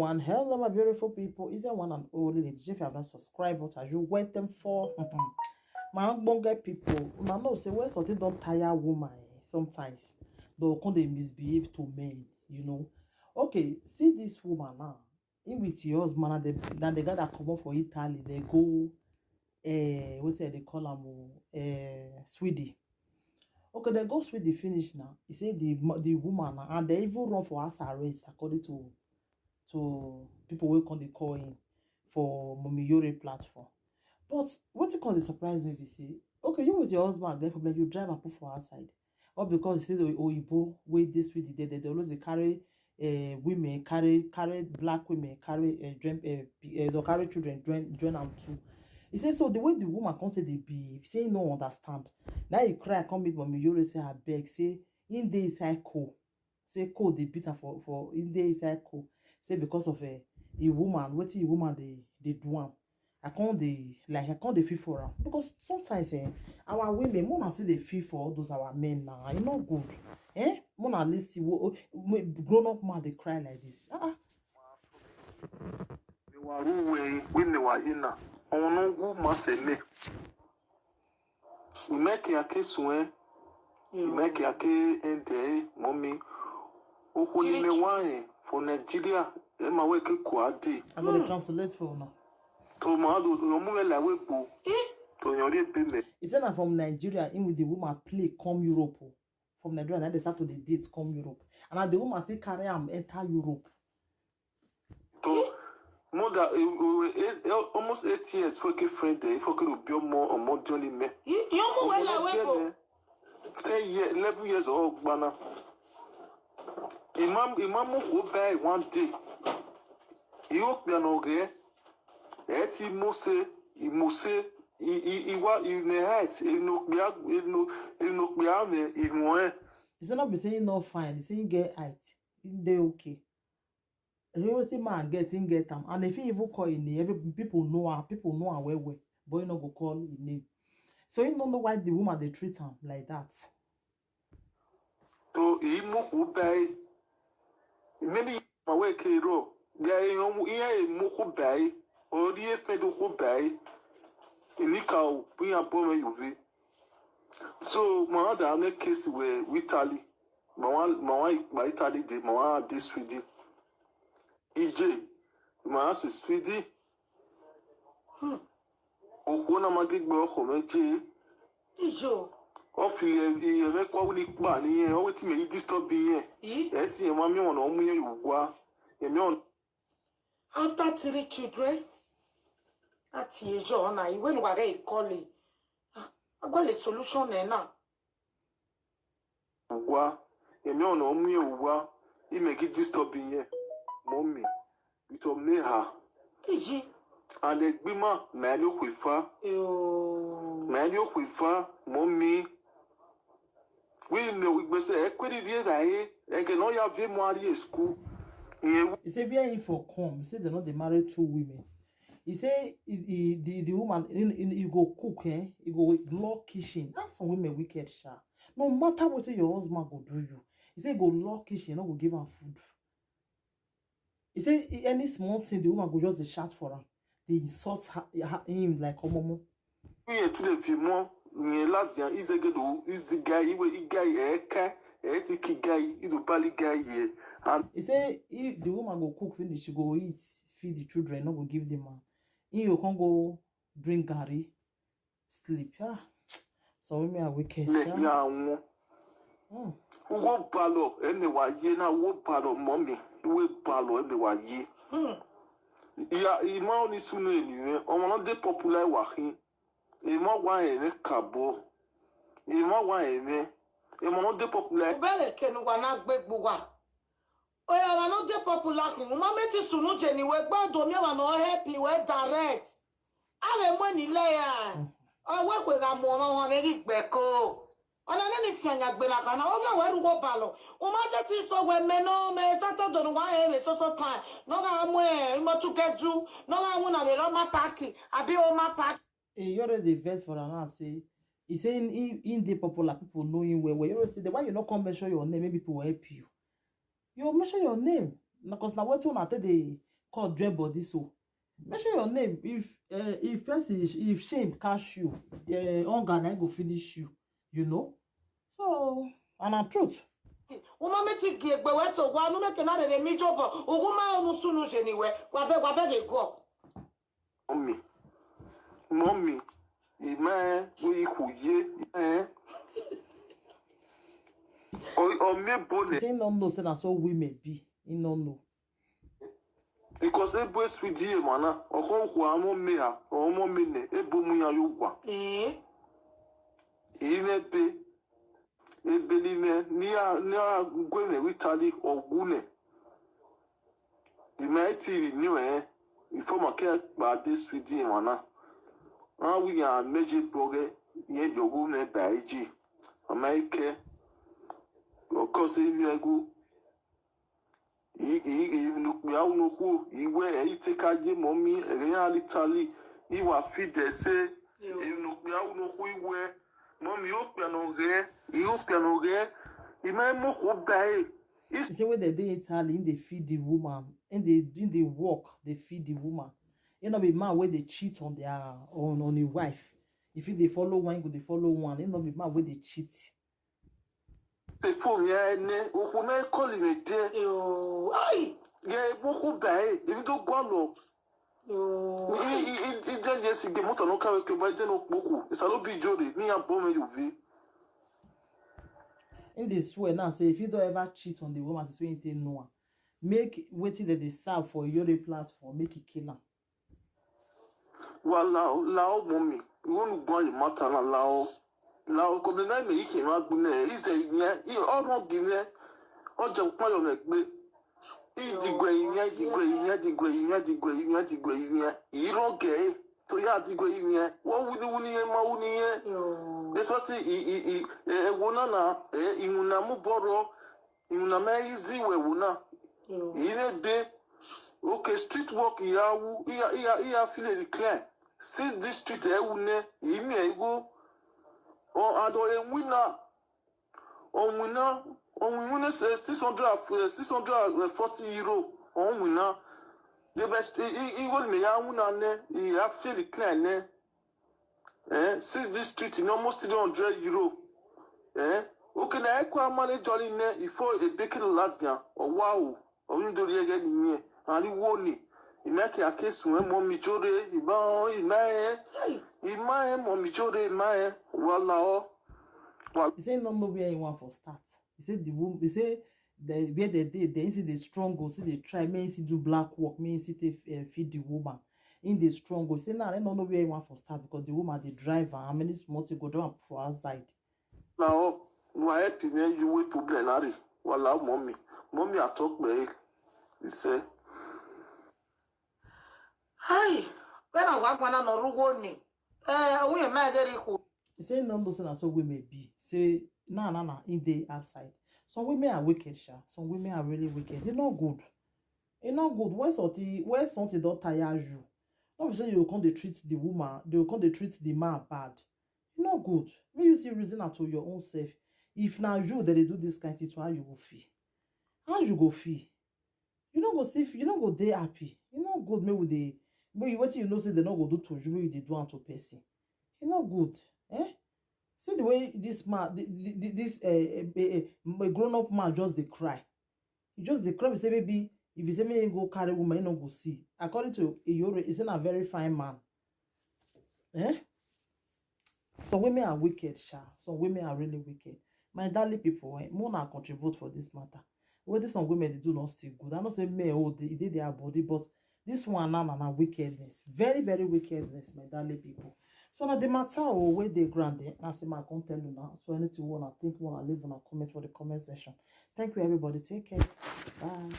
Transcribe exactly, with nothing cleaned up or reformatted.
And hello, my beautiful people. Is there one and only lady? If you have not subscribed, what are you waiting for? My ogbonge people, una know say when something don tire woman, eh, sometimes they come dey misbehave to men, you know. Okay, see this woman now. Him with your husband, and they, and they gather comot for Italy. They go, eh, what they call am, oh, eh, Sweden. Okay, they go Sweden finish now. He say the mo- the woman now, and they even run for house arrest according to to people wey come dey call in for Mommy Yore platform. But wetin come dey surprise me be say, okay, you with your husband get problem, you drive and put for outside. All because you say the oyibo wey dey Sweden dey, they dey always dey carry uh, women, carry carry black women, carry uh, join, uh, uh, they carry children join join am too. He say so the way the woman come take dey behave, say he no understand. Now he cry come meet Mommy Yore, say abeg, say him dey inside cold. Say cold dey beat am for for him dey inside cold. Say because of uh, a woman, wetin a woman dey dey do am. I can't dey like I can't dey feel for am because sometimes eh, our women, more than say they feel for all those our men now. E no good. Eh? More than listen, wo- wo- grown up man dey cry like this. Ah, ah. Ni wa ruwe, wine wa yina. Ono wu maseme. Imeki ake suen. Imeki ake ende, mommy. Oku ni me wa eh, for Nigeria. Ema we ke kwadi. I go dey translate for una. To ma do no mu we la we bo. To yori be me. He say na from Nigeria, him with the woman play come Europe. Oh. From Nigeria, now they start to dey date come Europe. And now the woman still carry am enter Europe. To more than eh, eh, eh, almost eight years for ke friend there, for ke do more or more journey me. Yomu we la we bo. Ten years, eleven years old gbana. Imam imam go buy one day. Yo piano ge. Eti mose, imose, i i iwa i ne height, ino pia ino ino pia me ino eh. He say not be saying no fine. He say he get height. He dey okay. Everything man get, he get am. And if he even call in, every people know am. People know am well well. But he no go call in name. So he no know why the woman dey treat am like that. To imo ubai. Many ma we ke ro. Ya yo mu iya imo ubai. Ori e fe do ubai. Ini ka o pin abo me yuvi. So ma da me case we Italy. Ma wa ma wa ma Italy de ma wa this Sweden. Ije ma su Sweden. Hmm. Okwo na ma gbe gbe ọkọ meje. Ijo. Ọ fi iye iye me kwa wuni pa ni yen, ọ we ti me yi disturb yen. Yi. E ti yen ma mi won o mu yen yu wa. Yen mi won After three children. Ati ejo na iwe nu wa ga ikole. Ah, agwa le solution na na. Wa. Yen mi won o mu yen wa. I me gi disturb yen. Mommy. Ito me ha. Iji. And the gbima ma ni o kwe fa. Yo. Ma ni o kwe fa. Mommy. We me we gbese e kwe di die da e. E ke no ya vie mo ari school. Yen He say where he for come. He say they no dey marry two women. He say he, he, the the woman in in he go cook eh. He go lock kitchen. That's some women wicked sha. No matter what your husband go do you, he say he go lock kitchen. No go give am food. He say he- any small thing the woman go just dey shout for am. They insult her, her, him like omomo. Iye tu le fi mo ni la dia ize ge do izi guy iwe i guy e ka e ti ki guy i do bali guy ye. And He say if the woman go cook finish, she go eat, feed the children, no go give the man. He go come go drink garri, sleep. Ah, so women are wicked. me Sha. Ya won. Hmm. Wo balo ene wa ye na wo balo mommy. Wo balo ene wa ye. Hmm. Ya ima oni sunu eni re. Omo no dey popular wa hin. Ima wa ene kabo. Ima wa ene. Ima no dey popular. Ubele kenu wa na gbegbu wa. Oya wa no dey popular kin. Uma meti sunu je ni we gbodo mi wa no help you we direct. Awe mo ni le ya. Owe kwe ga mo ran wa me ri gbe ko. Ona ne ni fi anya gbe na kana. Oga we ru go balo. Uma je ti so we me no me sa to do wa e me so so time. No ga mo e mo tu ke du. No ga mo na we ro ma park. Abi o ma park. He you already dey vex for am now say he say in in in dey popular, people know him well well. You know say the why you no come mention your name, maybe people will help you. You mention your name na cause na wetin una take dey God join body so. Make sure your name, if uh, if person, if shame catch you, uh, hunger na go finish you, you know. So, and na truth. Uma meti gi egbe we so wa nu meke na re mi jobo. Uguma onu sunu je ni we. Wa be wa be de go. Mommy, mommy, ime we iku ye, eh? O o me bone. He say he no know say na so women be. He no know. Because ebe sweet ye mana, ọkọ nkwa amo me ha, ọmọ me ne, ebo mu ya yo gwa. Eh. Ime be, ebe ni ne, ni a ni a gwe ne witali ọgwu ne. Ime ti ri ni we, ifo ma ke ba de sweet ye mana. A wi ya meje boge, ye jogu ne ba eji. Ama ike. Of course, if you go, you you you look me out no cool. You wear, you take out your mommy, and then I tally. You are feed the say, you look me out no cool. You wear, mommy, you can no get, you can no get. You may moko die. He say when they dey Italy, he dey feed the woman, and they do the work, they feed the woman. You know, be man where they cheat on their on on a wife. If you they follow one, go they follow one. You know, be man where they cheat. The phone, yeah, ne, okuna calling a day. Yo. Ai. Yeah, moko die. If you don't go along. Yo. Ije je si ge moto no kawe ke ba je no poku. Isa lo bi jore ni abome yo vi. In this way now, say if you don't ever cheat on the woman, since when you take no one, make waiting that they serve for your platform, make it kill her. Wa lao lao mommy. Wonu gbo yi mata na lao. Lao ko me na me ike ma gbu ne. Ize yen. I oro gi ne. O je pa yo me gbe. Idigwe yen, idigwe yen, idigwe yen, idigwe yen, idigwe yen. Iro ge. To ya idigwe yen. Wo wuni wuni yen ma wuni yen. Yo. Especially i i i e wo na na e i mu na mu boro. I mu na me izi we wo na. Yo. Ire de. Okay, street work ya wu. Iya iya iya feel the clear. Since this street e wu ne. Imi e go. O ado e wina. O wina. O wina se six hundred, eh, six hundred forty euro. O wina. The best. I i i wo me ya wina ne. I ya feel the clear ne. Eh, since this street in almost three hundred euro. Eh, okay, na ekwa mane jolly ne ifo e beke lasgan. Oh wow. O ni dori ege ni. Ari wo ni. Ime ke akesu e mo mi jore, ima o ima e. Ima e mo mi jore, ima e. Wala o. He say he no know where he want for start. He say the woman, he say the where they dey, they see the struggle, see the try, may he see do black work, may he see take uh, feed the woman. In the struggle, he say now I don't know where he want for start because the woman the driver, how many small thing go down for outside. Now, why help me you with problem, Harry? Wala mommy. Mommy, I talk me. He say, Hi. When I walk one on Rugoni. Eh, we are Margarita. He say no know say na so women be. Say na na na in dey outside. Some women are wicked, sha. Some women are really wicked. They not good. E not good. When something when something don't tire you. Not be say you come dey treat the woman, they will come dey treat the man bad. E not good. When you see reason at your own self. If now you that they do this kind thing to how you go feel. How you go feel? You no go still you no go dey happy. E no good make we dey make you wetin you know say dem no go do to you make you dey do am to person. E no good. Eh? See the way this man the- the- the- this uh, a, a, a grown up man just dey cry. He just dey cry be say maybe if he say make he go carry woman he no go see. According to Iyore, he say na very fine man. Eh? Some women are wicked, sha. Some women are really wicked. My darling people, eh, more na contribute for this matter. What this some women they do not still good. I know say men oh they, they their body, but this one now na na wickedness. Very, very wickedness, my darling people. So now the matter oh where they grant eh, I say my come tell you now. So anything you wanna think, wanna leave, wanna comment for the comment section. Thank you everybody. Take care. Bye.